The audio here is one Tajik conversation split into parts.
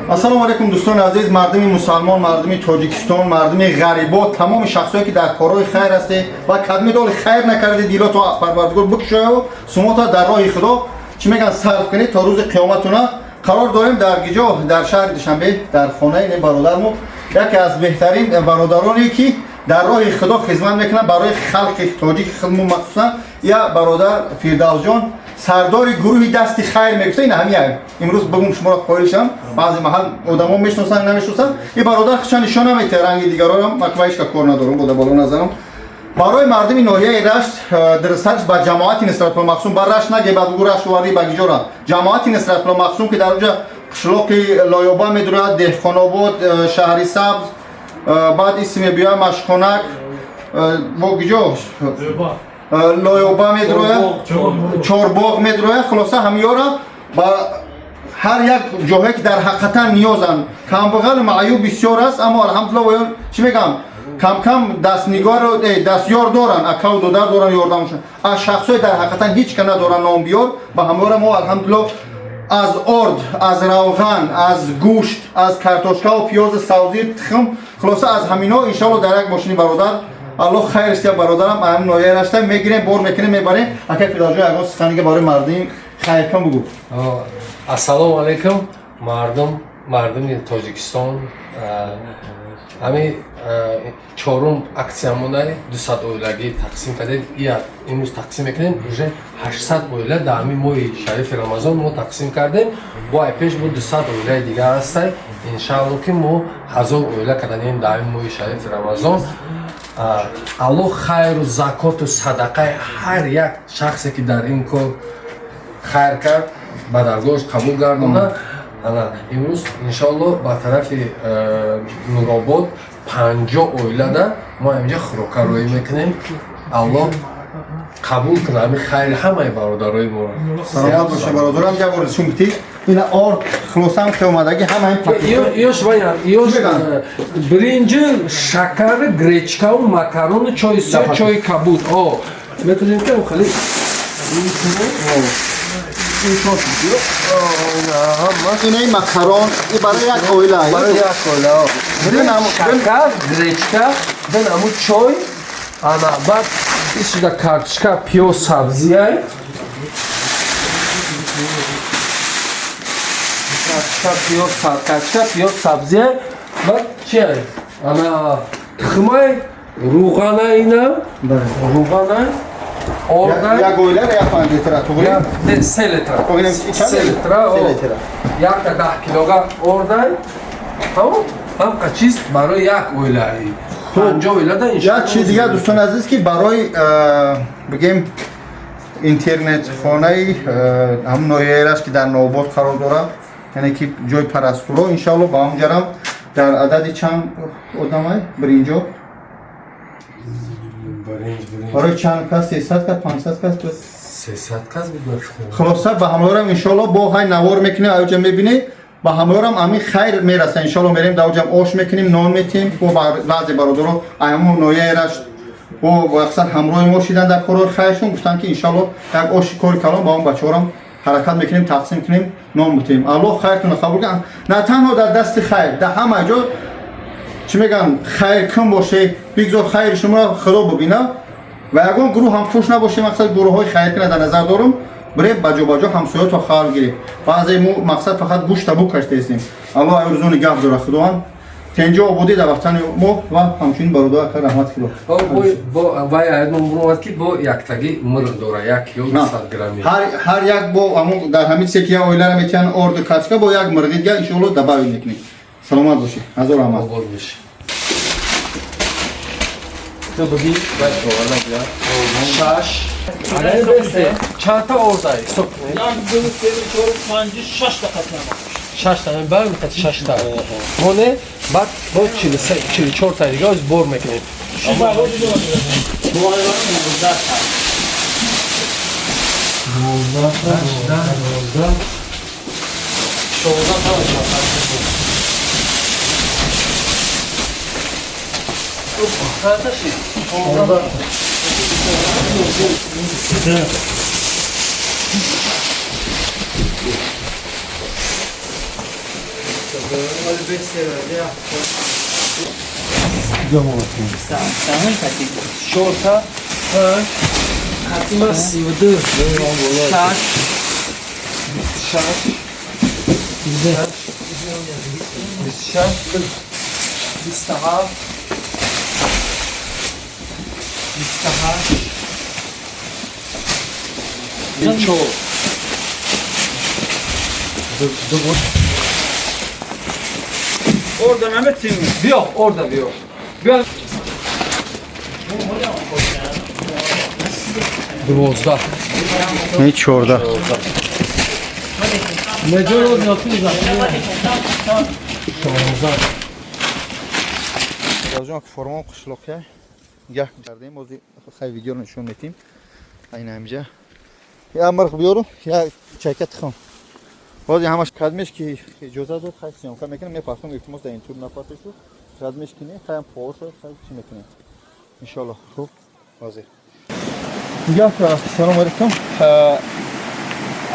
Ассалому алайкум, дӯстони азиз, мардуми мусалмон, мардуми Тоҷикистон, мардуми ғарибо, тамоми шахсое ки дар корҳои хайр ҳастед ва кадми доли хайр накардед, дилото Парвардигор бикушояв, сумото дар роҳи Худо, чӣ мегӯянд, сарф кунед то рӯзи қиёматуна. Қарор дорем дар гиҷо? Дар шаҳри Душанбе, дар хонаи ин бародармо, яке аз беҳтарин бародароне ки дар роҳи Худо хизмат мекунад барои халқи тоҷики худмо, махсусан я бародар Фирдавсҷон, сардори гурӯҳи «Дасти хайр» мегуфта. Ин ҳамия имрӯз бигум, шуморо қоил шам. Баъзе маҳал одамо мешиносанд, намешиносанд. Ин бародар худшон нишон наметиҳад, ранги дигарорам маква ҳеч кор надорам, бода боло назарам. Барои мардуми ноҳияи Рашт, дурустарш ба ҷамоати Нусратулло Махсум, ба Рашт наге, ба бугу Рашт варӣ ба гиҷора, ҷамоати Нусратулло Махсум, ки дар оҷа қишлоқи Лоёба медурад, Деҳқонобод, Шаҳри Сабз, баъд иси мебиёяд Машхонак, бо гиҷо Лоёба медрояд, Чорбоғ медрояд. Хулоса, ҳамиёра ба ҳар як ҷоҳое ки дар ҳақиқатан ниёзанд. Камбағал, маъюб бисёр аст, аммо алҳамдулилла, воён, чӣ мегӯям, камкам дастнигору дастёр доранд, акаву додар доранд, ёрдамшон. Аз шахсое дар ҳақиқатан ҳеҷ ка надоранд, номбиёр, ба ҳамёра мо алҳамдулилла аз орд, аз равған, аз гӯшт, аз картошкаву пиёзу савзӣ, тухм, хулоса, аз ҳамино иншоалло дар як мошини бародар, Аллоҳ хайрш диҳад бародарам, ҳамин ноҳияи Рашта мегирем, бор мекунем, мебарем. Акай Фирдавсҷон, ягон суханига барои мардуми хайркун бугӯ. Ассалому алайкум, мардум, мардуми Тоҷикистон. Ҳамин чорум аксиямонай 200 оилагӣ тақсим кардем. Ия имрӯз тақсим мекунем, уже 800 оила дар ҳамин моҳи шарифи Рамазон мо тақсим кардем. Бо ай пеш бо 200 оилаи дигар ҳастай. Иншаалло, ки мо 1000 оила карданем дар ҳамин моҳи шарифи Рамазон. Аллоҳ хайру закоту садақаи ҳар як шахсе ки дар ин кор хайр кард, ба даргоҳаш қабул гардона. Ана имрӯз иншоалло ба тарафи Нуробод 50 оилада мо инҷа хӯрока рӯӣ мекунем. Аллоҳ қабул кунад ҳамин хайри ҳамаи бародарои моро. Саломат боша, бародарам. Як бор нишон битӣ ина орд, хулосам ки омадаги ҳама ин пакет. Ёш ваян ёш. Чӣ мегӯянд? Биринҷи, шакар, гречкаву макарону чойи сиёҳ, чойи кабуд. О, метавонем ки хеле Инаи макарон и барои як оила. Барои як оила. Шакар, гречка, бинаму чой, ана баъд исшуда картошка, пиёз, сабзиай, картошка, пиёз, картошка, пиёз, сабзиай, баъд чиай, ана тухмай, руғана, ина руғана, ордай. Як оила як 5 литра, туғри? Не, 3 литра. Се 3 литра. Литра. Якта 10 килога ордай. Тамом, ҳамқа чиз барои як оила, 50 оилада. Як чиз дигар, дӯстони азиз, ки барои бигем интернетхонаи ҳамун ноҳияи Рашт, ки дар Навобод қарор дорад, яъне ки ҷои парастуро, иншоалло ба ҳамунҷарам дар адади чанд одамай биринҷо барои чанд кас, 300 кас, 500 кас буд? 300 кас буд. Хулоса, ба ҳамроҳам иншоалло бо ҳай навор мекунем, аёҷа мебинед, ба ҳамроҳам ҳамин хайр мераса. Иншоалло мерем, дар оҷам ош мекунем, нон метем. Бо баъзе бародаро ҳамун ноҳияи Рашт бо мақсад ҳамроҳи мо шидан дар корҳои хайршон, гуфтанд, ки иншоалло як оши кори калон ба он бачаҳорам ҳаракат мекунем, тақсим кунем, нон бутем. Аллоҳ хайртонро қабул кунад. На танҳо дар «Дасти хайр», дар ҳама ҷо, чӣ мегӯянд, хайркун боше, бигзор хайри шуморо Худо бубина ва ягон гурӯҳ ҳам пуш набоше. Мақсад гурӯҳҳои хайркуна дар назар дорум. Бирем, ба ҷо ба ҷо ҳамсоёто халқ гирем. Баъзе мо мақсад фақат гӯшта букаштаистем. Аллоҳ айрӯзо нигаҳ дора, Худованд тенҷо ободӣ дар ватани мо ва ҳамчунин бародар, ака, раҳмати Худо. Вай аядмон буромад, ки бо яктагӣ мурғ дора, 1 кило 100 грамми. Ҳар як бо ҳамун дар ҳамин чизе ки як оиларо метиҳанд, орду качка, бо як мурғи дига иншоалло добавить мекунем. Саломат бошед, ҳазор раҳмат. Обод бошӣ. Ту буги, баъд оварда бия. Шаш. Анаи бесте. Чандта ордай? Ҳисоб кунед. Як, ду, се, чор, панҷ, шашта қатъан. Шашта, баъд мехад шашта. Мо не, баъд бо 43, 44 та дига оз бор мекунем. Шумо рози дорад. 12 та. 12, 19, 16 та мешавад. Чандта шид? 16. Чорта, панҷ, қатима 32, шаш, 26, 26, 27, 28, 4. Oradan Ahmet mi? Биё, орда биё. Биё. 12. Не 14. Неҷо 16. Ҷон, формон қишлоқия гаҳ кардем, ози хай видеоро нишон метим. Айна ҳамҷа я мирх биёру, я чайка тухм. Бози ҳамаш кадмеш ки иҷоза дод, хай съёмка мекунем, мепартом, илтимос, дар ютуб напартешу. Кадмеш ки не, хаям пор шуд, хай чӣ мекунем, иншоалло. Хуб, ҳозир гаҳ. Ассалому алайкум,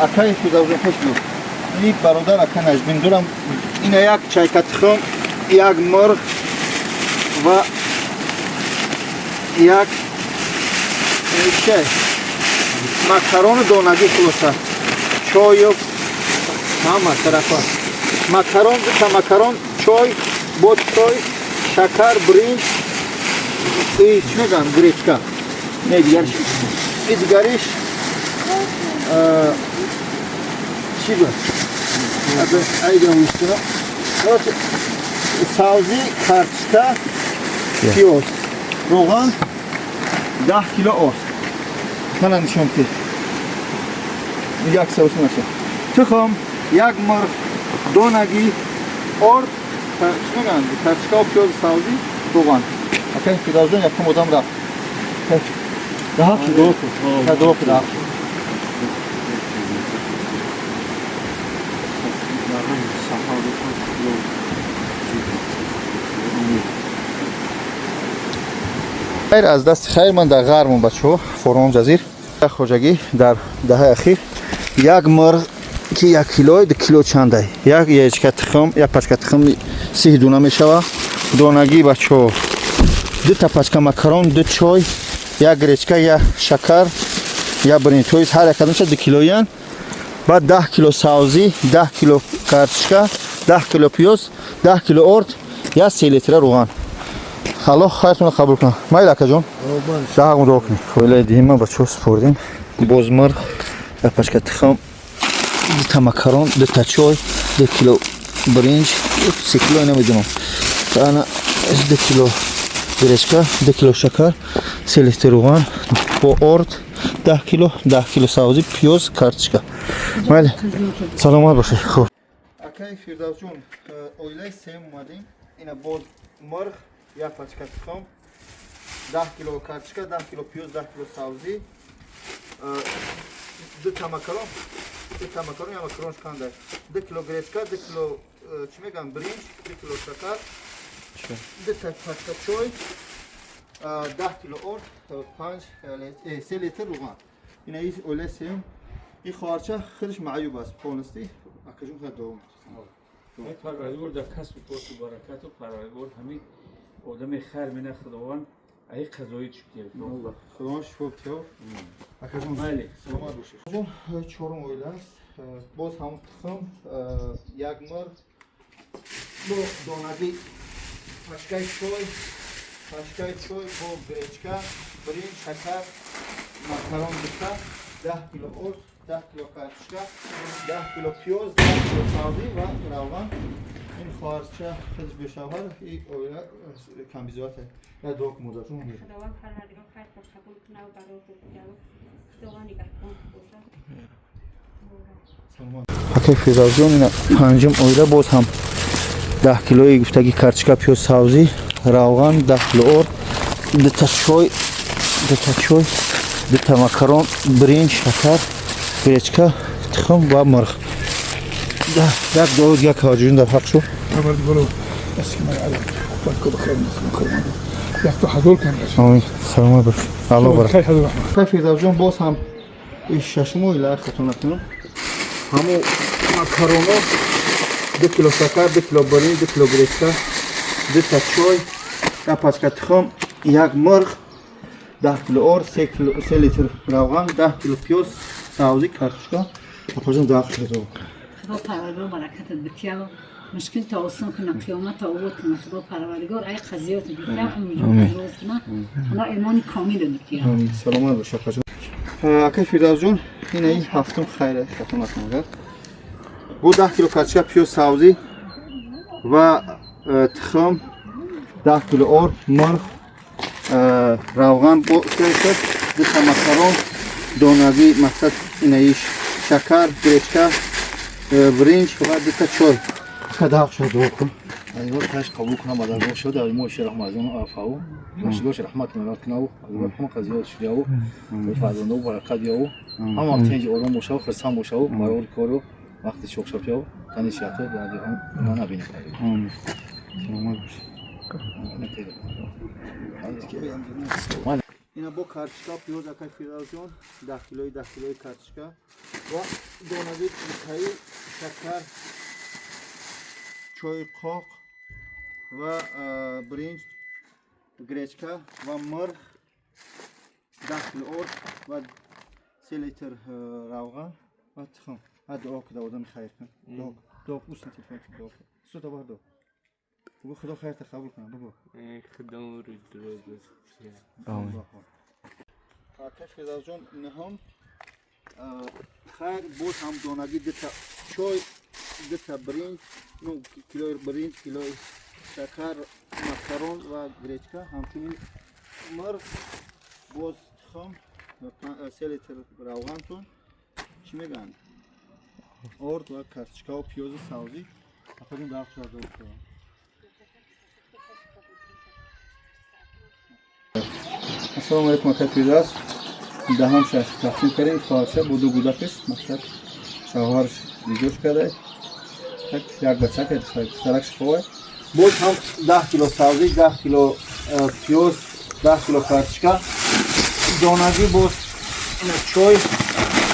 акаи Фирдавсҷон, хуш биёд. Ин бародар ака Наҷмин дурам. Ина як чайка тухм, як мурғ ва як чай, макарону донагӣ, хулоса чою ҳама тарафа макарон, дута макарон, чой, бо чой, шакар, бринҷ и чӣ мегӯям, гречка. Не, дигариш, и дигариш чӣ буд, айдам, савзӣ, картошка, пиёз, равған, 10 кило орд. Мана нишон бидед, як савс наша, тухм, як мурғ, донагӣ, орд, чӣ мегӯянд, картошка, пиёз, савзӣ, равған. Акай Фирдавсҷон, якум одам рафт. Раҳат шуд, дуо кун, дуо кун, раҳат шуд. Хайр аз дасти хайр, ман дар ғармон, бачаҳо, формон ҷазир хоҷагӣ дар даҳаи ахир. Як мурғ ки 1 кило, 2 кило чандай, як яичка тухм, як пачка тухм 30 дуна мешава, донагӣ, бачаҳо, дута пачка макарон, ду чой, як гречка, як шакар, як бринҷ, то ҳар як кадомша 2 килоян. Баъд 10 кило савзӣ, 10 кило картошка, 10 кило пиёз, 10 кило орд, як 3 литра равған. Аллоҳ хайртонро қабул кунад. Майли, акаҷон, даҳағон дуо кунед. Оилаи дима, бачаҳо, супордем. Боз мурғ, як пачка тухм, дута макарон, дута чой, 2 кило бринҷ, 3 кило намедонам, ана 2 кило гречка, 2 кило шакар, 3 литр равған, бо орд 10 кило, 10 кило савзӣ, пиёз, картошка. Майли, саломат бошед. Хуб, акаи Фирдавсҷон, оилаи сеюм омадем. Ина боз мурғ, як пачка тухм, 10 кило картошка, 10 кило пиёз, 10 кило савзӣ, дута макарон, дута макарон, я макарон шканда, 2 кило гречка, 2 кило чӣ мегӯям, бринҷ, 2 кило шакар, дута пачка чой, 10 кило орд, панҷ, 3 литр равған. Ина оилаи сеюм. Ин хоҳарча худаш маъюб аст полностью. Акаҷон, хеле дуо. Парвардигор дар касбу корту баракату, Парвардигор ҳамин одами хайр мена, Худованд аи қазои чӣ. Худованд шифо битиҳо, акаҷон. Майли. Саломат бошед. Чорум оила аст. Боз ҳамон тухм, як мурғ бо донагӣ, пачкаи чой, пачкаи чой бо гречка, бринҷ, шакар, макарон дута, 10 кило орд, 10 кило картошка, 10 кило пиёз, 10 кило савзӣ ва равған. Ин хоҳарча худаш бешавҳар, и оила камбизоат. Я дуо кун, модарҷон. Худованд Парвардигор хайртон қабул кунад ва баротон кунад. Худованд нигаҳбон бошад. Акай Фирдавсҷон, ина панҷум оила. Боз ҳам 10 килои гуфтаги картошка, пиёз, савзӣ, равған, 10 кило орд, дута чой, дута чой, дута макарон, бринҷ, шакар, гречка, тухм ва мурғ. Як дуо дигар каваҷӯҷон дар ҳақ шу. Парвардигоро, дасти ман қувват кун, бахайр насиб кун. Як то ҳазор кан. Амин, саломат бош, Аллоҳ барак. Хайр, ҳазор раҳмат. Акай Фирдавсҷон, боз ҳам шашум оила, хато накунам, ҳамо макароно. 2 кило шакар, 2 кило биринҷ, 2 кило гречка, 2 та чой, 1 пачка тухм, як мурғ, 10 кило орд, 3 кило 3 литр равған, 10 кило пиёз, сабзӣ, картошка. Апаҷон, 10 кило. Худо Парвардигор баракатат битияв, мушкил та осон куна, қиёмат та обод куна. Худо Парвардигор ай қазиёт битияв, умри роз куна, худо имони комил битияв. Амин. Саломат бош, апаҷон. Акай Фирдавсҷон, ин ай ҳафтум хайра хато накунам. Бу 10 кило картошка, пиёз, сабзӣ ва тухм, 10 кило орд, мурғ, равған бо 3 литр, 2 та макарон, донагӣ, мақсад инаи шакар, гречка, биринҷ ва 2 та чой. Када шуд, дуо кун. Аллоҳ таш қабул кунам, бадаргоҳ шуд, дар мо ши раҳмат афау. Бошигош раҳмат кунад кунав, Аллоҳ ҳама қазиёт шудяв, фарзандо баракат яв. Ҳама тенҷ ором бошав, хурсанд бошав, барори кору вақти шоқ яв, тани сиҳату баъди ма набинем. Амин. Саломат бош. Ина бо картошка, пиёз, акай Фирдавсҷон, 10 килои 10 килои картошка ва донаги бутаи, шакар, чойи қоқ ва биринҷ, гречка ва мурғ, 10 кило орд ва 3 литр равған ва тухм. Ҳа, дуо куда, одами хайр кун. Дуо, дуо, усни телефон, дуо кун. Сута бар дуо. Бугу, Худо хайрта қабул кунад, бугу. Худо умри дроз. Амин. Акай Фирдавсҷон, ниҳон хайр, боз ҳам донагӣ, дута чой, дута биринҷ, ну килои биринҷ, килои шакар, макарон ва гречка, ҳамчунин мурғ, боз тухм, 3 литр равғантон, чӣ мегӯянд, орд ва картошкаву пиёзу сабзӣ. Апаҷон, даҳ шуда. Ассалому алайкум, акай Фирдавс. Даҳам шаш тақсим кардем, хоҳарша бо ду гудакаш, мақсад шавҳарш ҷудош карда, як бачак, духтаракш ховай. Боз ҳам 10 кило сабзӣ, 10 кило пиёз, 10 кило картошка, донагӣ, боз ина чой,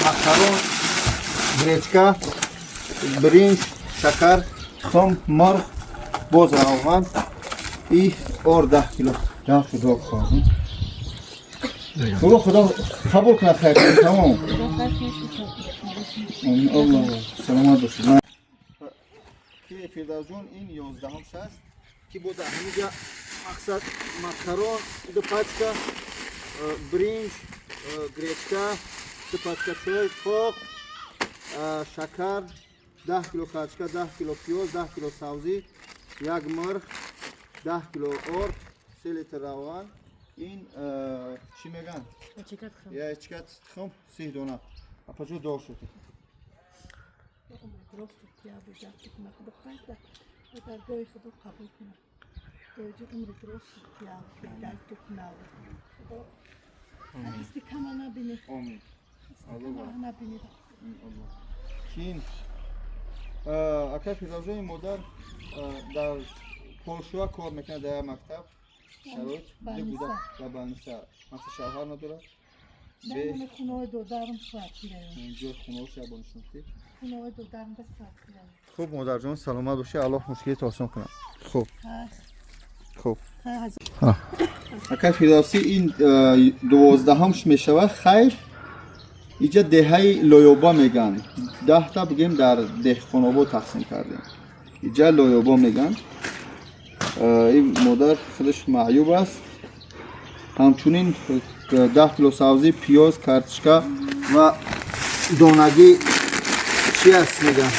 макарон, гречка, биринҷ, шакар, тухм, мурғ, боз равған и орд 10 кило. Даҳ шуд, хоҳарҷон. Бобо, Худо қабул кунад хайр, тамом. Амин, Аллоҳ, саломат бошед. Ки Фирдавсҷон, ин 11-ҳам аст, ки бо дар ҳаминҷа мақсад макарон ду пачка, биринҷ, гречка, ду пачка чой, қоқ, шакар, 10 кило картошка, 10 кило пиёз, 10 кило сабзӣ, як мурғ, 10 кило орд, 3 литр равған. Ин чӣ мегӯянд? Ячка тухм, 30 дона. Апаҷо, дуо шуд. Даргоҳи Худо қабул кунад. Доҷи умри дурост тияв, дарду кунав. Худо ҳадиси кама набинӣ. Омин. Кама набинӣ. Кин акай Фирдавсҷони модар дар Полшуа кор мекунад, дар як мактаб, шароит ду гудак дар больница, мақсад шавҳар надорад. Дар хонаҳои додарам квартираям. Ҷои хонаҳош як бор нишон. Хонаҳои додарам ба квартираям. Хуб, модарҷон, саломат бошӣ, Аллоҳ мушкилит осон кунад. Хуб, хуб. Акай Фирдавсӣ, ин 12-ҳамш мешавад хайр. Иҷа деҳаи Лоёба мегӯянд, 10-та бигем дар деҳқонобод тақсим кардем, иҷа Лоёба мегӯянд. Ин модар худаш маъюб аст. Ҳамчунин 10 кило сабзӣ, пиёз, картошка ва донагӣ, чи аст мегӯянд,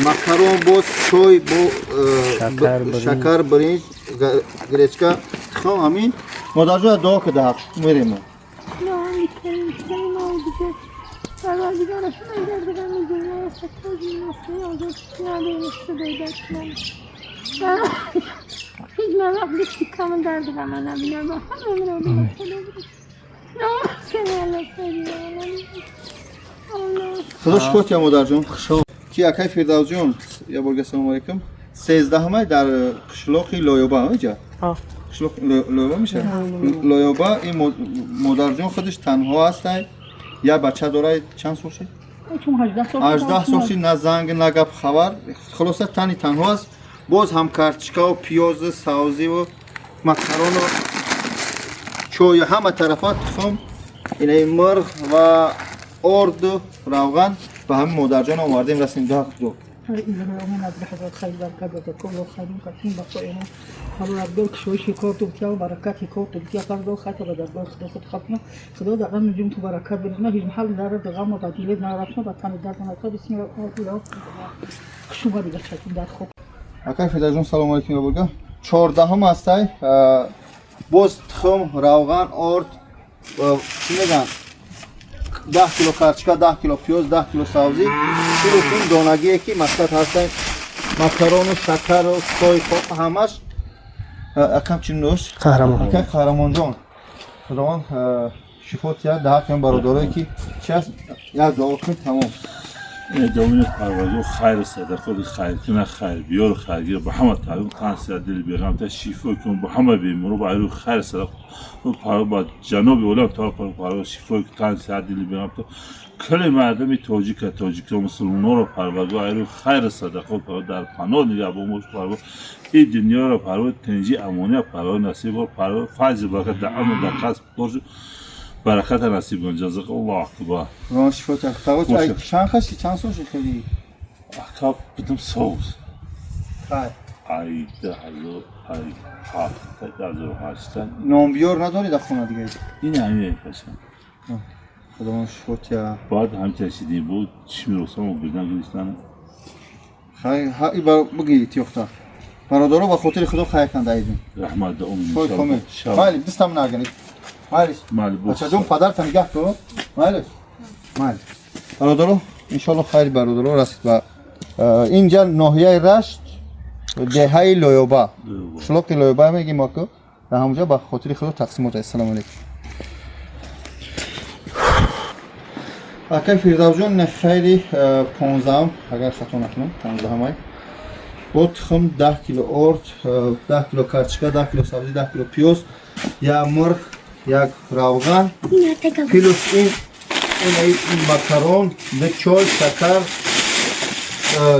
макарон, боз чой, бо шакар, биринҷ, гречка, тухм. Ҳамин, модарҷон, дуо куда, ҳақ мерем мо. پروردگار من در غم دنیا فتاجی نسلی آزاد ندارم صدای دست من هیچ من وقت کم درد غم نبینم و همه من رو به خدا Худо шукр тия, модарҷон. Ки акай Фирдавсҷон, я борга ассалому алайкум. 13-ҳамай дар қишлоқи Лоёба, иҷа? Қишлоқ Лоёба мешавад? Лоёба. Ин модарҷон худаш танҳо ҳастай. Як бача дорад, чанд сол шуд? Чун 18 сол. 18 сол шид, на занг, на гап хабар. Хулоса тани танҳо аст. Боз ҳам карточкаву пиёзу савзиву макарону чою ҳама тарафа тухм, инаи мурғ ва орду равған ба ҳамин модарҷон овардем, расем ду ҳақ ду. خدا در غم نجوم تو برکت بده نه هیچ محل در غم و بدیله نرفتم و تن درد نرفتم بسم الله شما دیگه چکیم در خوب. Акай Фидаҷон, салому алейкум ябурга. 14-ум ҳастай. Боз тухм, равған, орд, чӣ мегӯянд? 10 кило карчика, 10 кило пиёз, 10 кило савзӣ. Плюс ин донагие ки мақсад ҳастай макарону шакару чой ҳамаш. Акам чӣ нӯш? Қаҳрамон. Акай Қаҳрамонҷон. Худованд шифо диҳад дар ҳаққи он бародарое ки чи аст, як дуо кунед, тамом. دومین پروازو خیر صدقه خیر کنه خیر بیار خیر گیر به همه تعلیم تن سر دل بیغم تا شیفا کن به همه بیمارو با ایرو خیر صدقه و پرواز با جناب اولم تا پرواز شیفا کن تن سر دل بیغم تا کل مردم تاجیک تاجیک مسلمان رو پرواز با ایرو خیر صدقه و در پناه نگه با موش پرواز این دنیا رو پرواز تنجی امانی پرواز نصیب و پرواز فیض برکت در امن در کسب باشه برکت نصیب کن جزاک الله اکبر. خداوند شفا диҳад. Тағоч, ай чанд хаши, чанд сол шуд хеле? Ака будам соз. Хай. Ай 2000 ай 7 2008. Номбиёр надорӣ дар хона дига? این همین پاشم. Худованд шифо диҳад. باید هم کشیدیم بود چی میرسم و بردن گرفتن. Хай, ҳа бар бигӣ тиёхта. Бародаро ба хотири Худо хайр канд айдин. رحمت ده امید. Шифои комил. Майли, дастам нагиред. Майлиш. Майли, бо. Бачаҷон, падарта нигаҳ кун. Майлиш. Майли. Бародаро, иншоалло хайри бародаро расид ба инҷа ноҳияи Рашт, деҳаи Лоёба. Қишлоқи Лоёба мегим мо ку. Дар ҳамонҷо ба хотири Худо тақсимот аст. Ассалому алейкум. Акай Фирдавсҷон, не хайри 15-ам, агар хато накунам, 15-ам ай. Бо тухм, 10 кило орд, 10 кило карточка, 10 кило сабзӣ, 10 кило пиёз, як мурғ, як равған, плюс ин ин макарон, ду чой, шакар,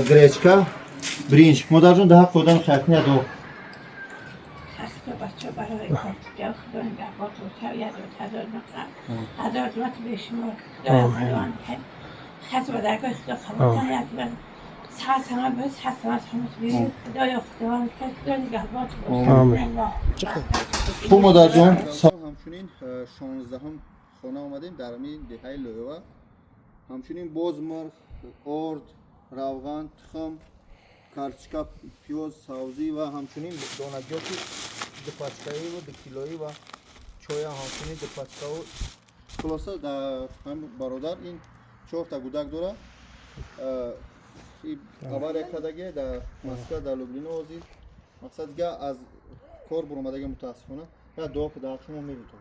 гречка, бринҷ. Модарҷон, даҳ қодан хайркуня ду. خسته بچه برای کار خدا نگهبان تو تربیت و تدار نقم هزار نعمت به شما خدا خسته به درگاه خدا قبول کنه یک بر ساعت همه به ساعت همه همه خدایا خداوند که خدا نگهبان تو باشه. آمین. خب модарҷон, ҳамчунин 16-ум хона омадем дар ҳамин деҳаи Лоёва. Ҳамчунин боз мурғ, орд, равған, тухм, карточка, пиёз, савзӣ ва ҳамчунин донагиёти ду пачкаиву ду килоӣ ва чоя ҳамчунин ду пачкаву. Хулоса дар ҳамин бародар ин чорта гудак дора. Авария кардагие дар Москва, дар Люблино ҳозир. Мақсад дига аз кор буромадаги мутаассифона. Я дуо ки дар шумо мерем то.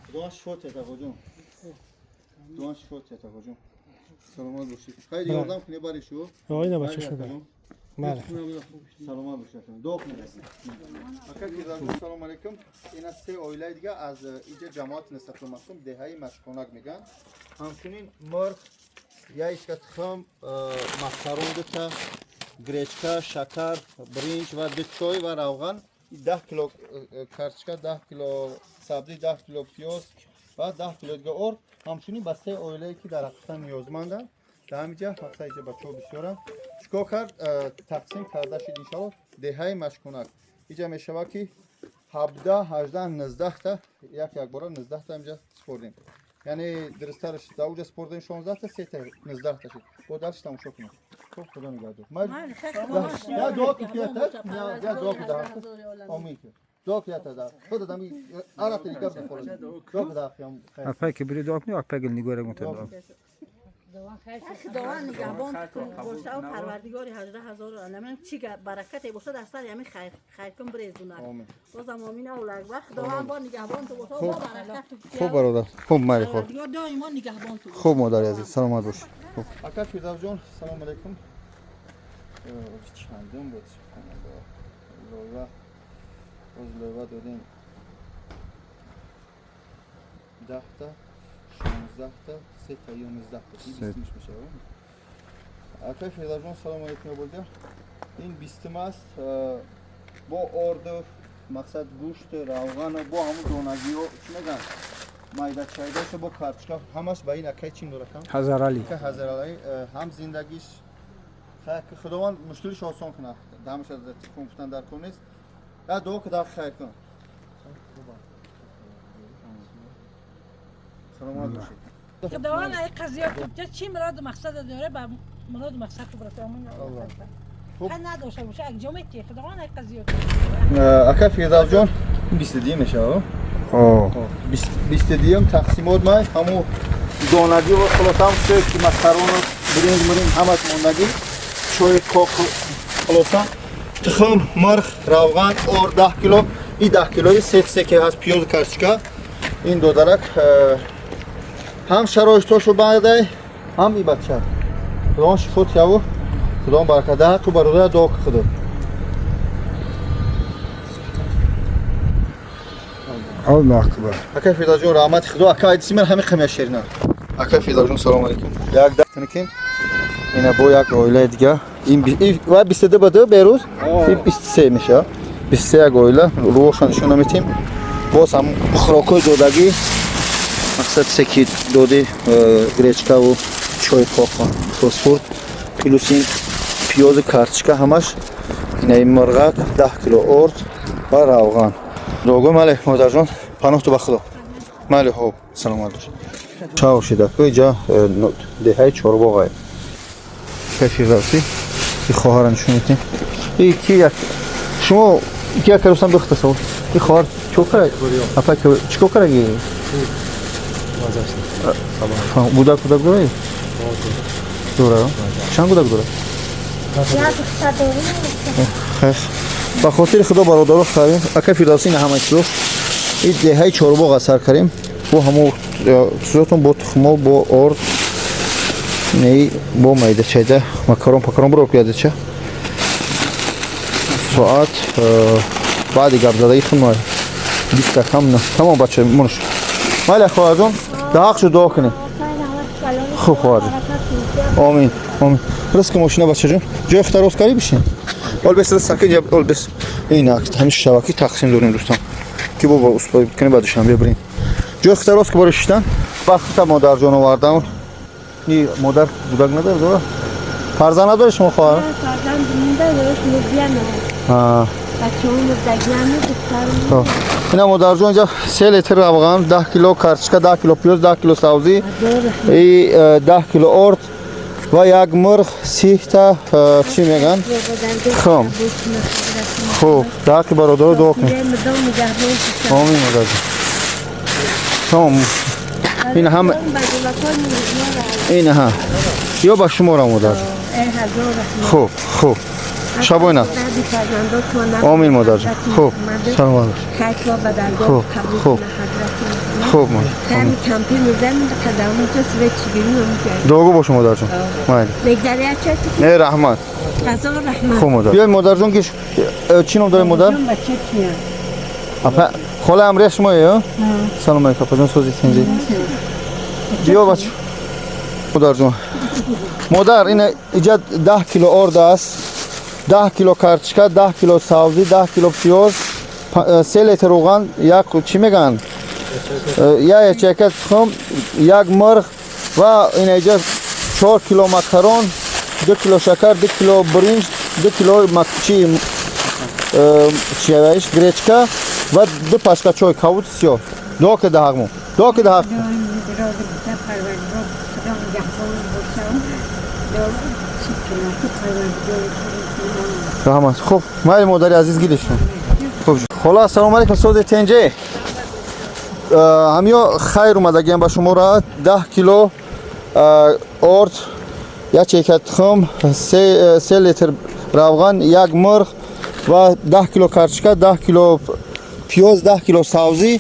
Худованд шифо диҳад ағоҷон. Худованд шифо диҳад ағоҷон. Саломат бошед. Хайр, ёрдам кунед бари шу. Ина бача шуда. Бале. Саломат бошед. Дуо кунед. Ака Фирдавсҷон, салом алейкум. Ина се оилаи дига аз иҷа ҷамоати Нисратулло Маҳсум деҳаи Машконак мегӯянд. Ҳамчунин мурғ, яичка, тухм, макарон дута, гречка, шакар, бринҷ ва ду чой ва равған, 10 кило карточка, 10 кило сабзӣ, 10 кило пиёз ва 10 кило дига орд. Ҳамчунин ба се оилае ки дар ҳақиқатан ниёзманданд. Дар ҳаминҷа мақсад иҷа бачаҳо бисёранд. Чикор кард? Тақсим карда шуд иншоалло деҳаи Машконак. Иҷа мешавад ки 17, 18, 19 та як якбора 19 та инҷа спордем. Яъне дурусттараш дар уҷа спордем 16 та, се та 19 та шуд. Бо дарш тамошо кунем. Хуб, Худо нигаҳдор. Я дуо ки кията, я дуо ки дар. Омин. Дуо кията дар. Худо дами ара тига бихӯрад. Дуо ки дар қиём хайр. Апай ки бири дуо кунӣ, апай гил нигоҳ рагун та дуо. Худованд нигаҳбон боша ва парвардигори 18,000 намедонам чӣ баракате боша дар сари ҳамин хайркун бирезонад. Бозам омин авлак ва Худованд бо нигаҳбон ту боша бо баракат. Хуб бародар. Хуб майли хуб. Парвардигор доимо нигаҳбон ту боша. Хуб модари азиз, саломат бош. Хуб. Ака Фирдавсҷон, салом алейкум. Чандум буд субҳаналлоҳ. Лоя боз лоя додем. 10 та 16 та 3 та 11 та 20 мешавад. Акай Фирдавсҷон, салом алейкум бурда. Ин 20 аст бо орду мақсад гӯшт, равған бо ҳамун донагиҳо чӣ мегӯянд? Майда чайдаша бо картошка ҳамаш ба ин акай чим доракам? Ҳазарали. Акай Ҳазарали ҳам зиндагиш ки Худованд мушкилиш осон кунад. Ҳамаша телефон гуфтан дар кор нест. Я дуо ки дар хайр кун. Саломат бошед. Худованд ай қазия чӣ муроду мақсад дора ба муроду мақсад брата амин. Аллоҳ. Надошта боша як ҷоме ки Худованд ай қазия. Ака Фирдавсҷон 22 мешавад. 22 тақсимот май ҳаму донагӣ ва хулоса ҳам се ки макарон бринҷ мурин ҳамаш мондагӣ чой кок хулоса тухм мирх равған ор 10 кило и 10 килои се ки ҳаст пиёз картошка ин додарак ҳам шароитҳошо баъдай ҳам и бача Худованд шифо тияву Худованд баракат даҳад ту бародар дуо ки Худо. Аллоҳ акбар. Акай Фирдавсҷон раҳмати Худо. Ака айдиси ман ҳамин қимия шерина. Акай Фирдавсҷон салом алейкум. Як датникин ина бо як оилаи дига. Ин ва 22 баду берӯз ин 23 мешавад. 23 як оила рӯҳошон нишон метим. Боз ҳам хӯрокҳои додагӣ мақсад се ки доди гречкаву чой кока фосфор плюс ин пиёзу картошка ҳамаш ина ин мирғак 10 кило орд ва равған. Дуогӯ мале модарҷон паноҳ ту ба Худо. Мале хоб саломат бош. Чао шидаку иҷа деҳаи Чорбоғае. Кафирдавсӣ и хоҳара нишон метем. И ки як шумо ки як рустам духта савол. И хоҳар чӣ кара? Апа чӣ караги? Гудак гудак дорӣ? Дора. Чанд гудак дора? Хайр. Ба хотири Худо бародаро хайр. Ака Фирдавсӣ ина ҳама чизо. И деҳаи Чорбоға сар карем. Бо ҳамо чизотон бо тухмо бо орд неи бо майда чайда макарон пакарон биро пиёдача. Соат баъди гапзадаги худмай 20 кам на. Тамом бача мунш. Майли хоҳарҷон, даҳақ шуд дуо кунем. Хуб хоҳарҷон. Омин. Омин. Ризқи мошина бачаҷон. Ҷои худта рост карӣ бишин. Ол бес ризқ сакин ол бес. Ин ҳамин шабакӣ тақсим дорем дӯстон. Ки бо успой кунем ба Душанбе бирем. Ҷои худта рост ки бори шиштан. Вақта модарҷон овардам. Ни модар гудак надорад, дора? Фарзанд надоред шумо хоҳар? Фарзанд надорад, мурдиям. А. Бачаҳо мурдагиам, духтарам. Ина модарҷон инҷа 3 литр равған, 10 кило картошка, 10 кило пиёз, 10 кило сабзӣ, и 10 кило орд ва як мирғ, 30 та чӣ мегӯянд? Тухм. Хуб, даҳ ки бародаро дуо кунед. Омин модарҷон. Тамом. Ин ҳам ин ҳа. Ё ба шуморо модарҷон. Хуб, хуб. Шабона. Омин модарҷон. Хуб, саломат бош. Хуб, хуб. Хуб модар. Дуогӯ бош модарҷон. Майли. Не раҳмат. Хуб модар. Биёй модарҷон ки чӣ ном доред модар? Апа хола амрия шумое, салом алейкум апаҷон сози тинҷи. Биё бача. Модарҷон. Модар ин иҷа 10 кило орд аст. 10 кило картошка, 10 кило сабзӣ, 10 кило пиёз, 3 литр равған, як чӣ мегӯянд? Як ячейка тухм, як мирғ ва ин иҷа 4 кило макарон, 2 кило шакар, 2 кило бринҷ, 2 кило чӣ чиявиш гречка ва 2 пачка чой кабуд сиёҳ. Дуо ки даҳақму. Дуо ки даҳақ. Раҳмат. Хуб, майли модари азиз гиришон. Хуб. Хола ассалому алейкум сози тенҷе. Ҳамиё хайр омадагиам ба шуморо 10 кило орд, як чека тухм, 3 литр равған, як мирғ ва 10 кило картошка, 10 кило пиёз, 10 кило сабзӣ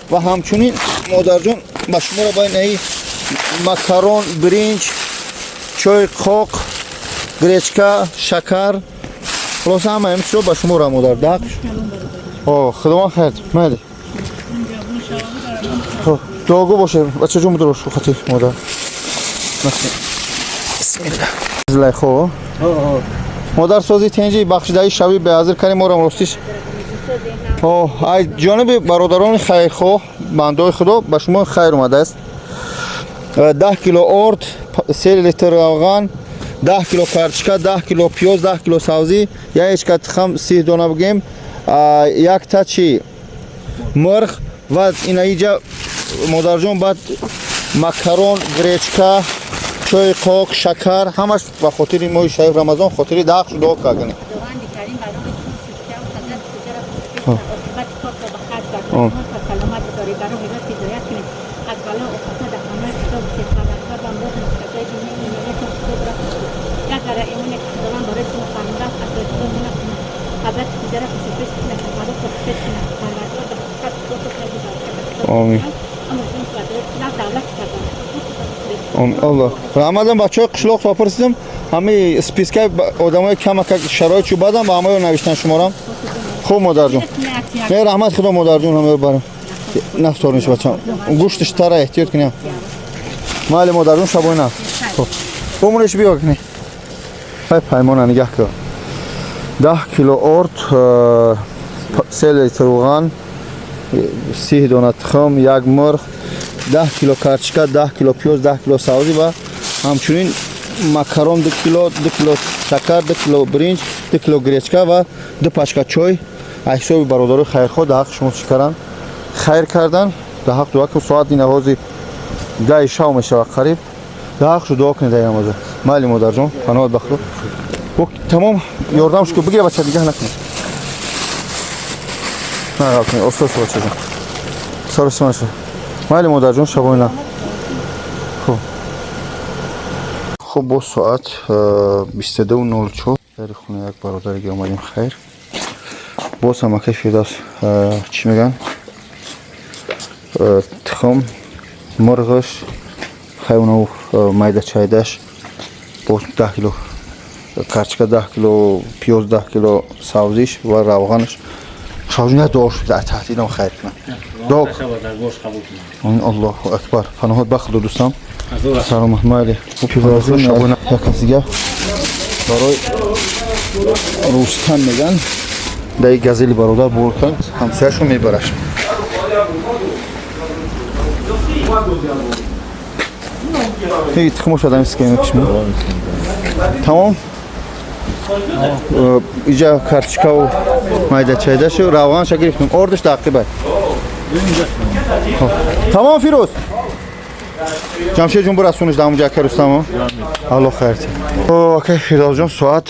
ва ҳамчунин модарҷон ба шуморо ба ин макарон, бринҷ, чой қоқ, гречка, шакар, хулоса ҳама ҳамин чизо ба шуморо модар. Даҳ. О, Худованд хайр. Майли. Хуб. Дуогӯ боше бачаҷон, будро хати модар. Бисмилла. Зулайхо. Модар сози тенҷи бахшидаи шави беҳазир кардем морам ростиш. Ай ҷониби бародарони хайрхоҳ, бандои худо ба шумо хайр омадааст. 10 кило орд, 3 литр равған, 10 кило картошка, 10 кило пиёз, 10 кило сабзӣ, яечка тухм 30 дона бигем, якта чи мурғ ва ина иҷа модарҷон баъд макарон, гречка, чойи қоқ, шакар, ҳамаш ба хотири моҳи шариф Рамазон, хотири даҳ дуо кардани. Омин. Аллоҳ. Раҳматам бачаҳои қишлоқ топурсидим. Ҳамаи спискаи одамои камака шароит чу бадан ба ҳамаё навиштан шуморам. Хуб модарҷон. Не раҳмат худо модарҷон ҳамаё барам. Нафторниш бачам. Гӯштиш тара эҳтиёт кунем. Майли модарҷон шабои на. Хуб. Бумонеш биё кунӣ. Ҳай паймона нигаҳ кун. 10 кило орд, 3 литр равған, 30 дона тухм, як мурғ, 10 кило картошка, 10 кило пиёз, 10 кило сабзӣ ва ҳамчунин макарон 2 кило, 2 кило шакар, 2 кило биринҷ, 2 кило гречка ва 2 пачка чой. Аз ҳисоби бародарои хайрхоҳ дар ҳаққи шумо чӣ кардан? Хайр кардан, дар ҳақ дуо кун. Соат ин ҳози 10 шав мешавад қариб. Дар ҳаққшу дуо кунед дар намоза. Майли модарҷон, паноҳат ба Худо. Тамом, ёрдамш кун, бигир бача, дигар накун. На, кун, оста оста бачаҷон. Саросима шуд. Майли модарҷон, шабои на. Хуб. Хуб, боз соат 22:04 дар хонаи як бародаре ки омадем хайр. Боз ҳам акай Фирдавс чӣ мегӯянд? Тухм, мурғаш, хайвонав майда чайдаш, боз 10 кило картошка, 10 кило пиёз, 10 кило сабзиш ва равғанаш. Шавҷун як дуо шуд, таҳдидам хайр кунам. Дуо. Аллоҳу акбар. Паноҳат ба Худо дӯстам. Саломат майли. Шабона як кас дига барои Рустам меган дар газели бародар бор кан ҳамсояшо мебараш. Ҳеҷ тухмош одам скем кишмо. Тамом. Иҷа картошкаву майда чайдашу равғанша гирифтем. Ордаш дақиба. Тамом Фирӯз. Ҷамшед ҷон бирасониш дар ҳамунҷа ака Рустамо. Аллоҳ хайр тиҳад. Акай Фирдавсҷон соат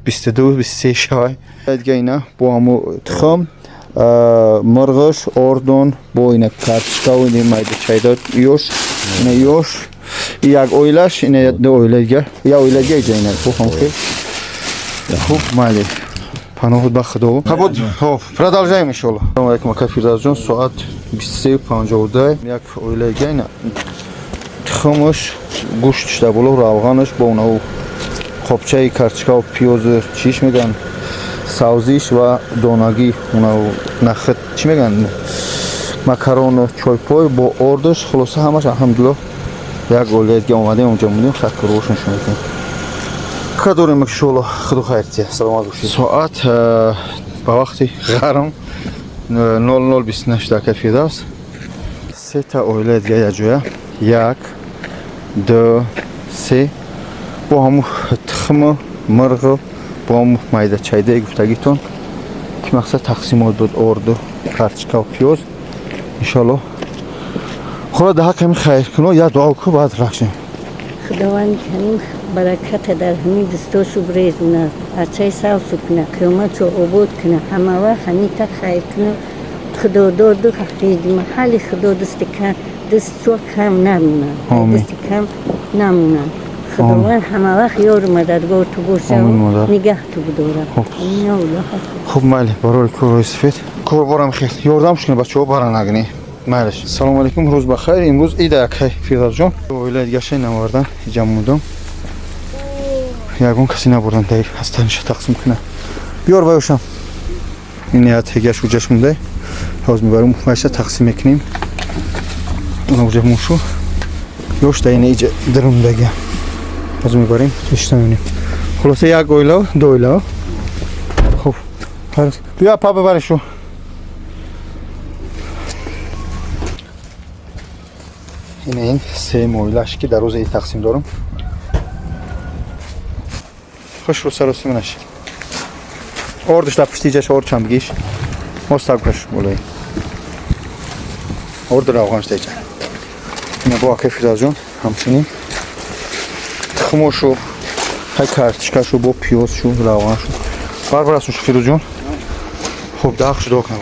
22:23 шавай. Дига ина бо ҳаму тухм, мурғаш, ордон, бо ина картошкаву ина майда чайда ёш, ина ёш, як оилаш, ина ду оила дига, як оила дига иҷа ина бо ҳам хел. Хуб, майли. Паноҳ ба Худо. Хоб, продолжаем иншоаллоҳ. Салому алайкум ака Фирдавсҷон, соат 23:52 як оила дига ина тухмаш, гӯштш дар боло, равғанаш бо унаву қопчаи картошкаву пиёзу чиш мегӯянд, сабзиш ва донагӣ унаву нахт чӣ мегӯянд, макарону чойпой бо ордаш. Хулоса ҳамаш алҳамдулиллоҳ як оилаи дига омадем, онҷо мондем, хайркорҳошон шумо мекунем. Ка дорем иншоаллоҳ, Худо хайр тиҳад. Саломат бошед. Соат ба вақти ғарм 00:28 ака Фирдавс. Се та оилаи дига якҷоя, 1 2 3 бо ҳаму тухму мурғу бо ҳаму майда чайдаи гуфтагитон ки мақсад тақсимот буд орду, картошкаву пиёз. Иншоаллоҳ худо дар ҳаққи ҳамин хайркуно як дуо кун, баъд рахшем. Худованд ҳамин бараката дар ҳамин дастошо бирезонад, арчаи савсу кунад, қиёматшо обод кунад, ҳама вақт ҳамита хайр кунад. Худододу маҳалли Худо дасти кам, дастшо кам намонад, дасти кам намонад. Худованд ҳама вақт ёру мададгор ту бошад, нигаҳ ту бидорад. Хуб, майли, барои корҳои сафед корборам хел ёрдамш кунед бачаҳо, бара нагнӣ. Майлиш. Салому алайкум, рӯз бахайр. Имрӯз ида акай Фирдавсҷон. Оилаи дигаша навардан, иҷа мондам. Ягон касе набурдан дар ҳастаниша тақсим кунад. Биёр вайошам. Ин як тегаш уҷаш монда. Ҳоз мебарем, вайша тақсим мекунем. Уна мушу. Ёшта ина иҷа дарундага. Ҳозир мебарем, ишта мебинем. Хулоса як оила, ду оила. Хуб. Биё па бибарешу. Ина ин сеюм оилааш ки дар рӯзи ид тақсим дорам. Хуш рӯ саросима наши. Ордаш дар пушти иҷаш орд чанд бигиш. Мостак каш болои. Орд равғанш даиҷа. Ина бо акай Фирдавсҷон ҳамчунин тухмошу, ҳай картишкашу, бо пиёзшу, равғаншу. Барбарасуш Фирӯзҷон. Хуб, дахш дуо кунам.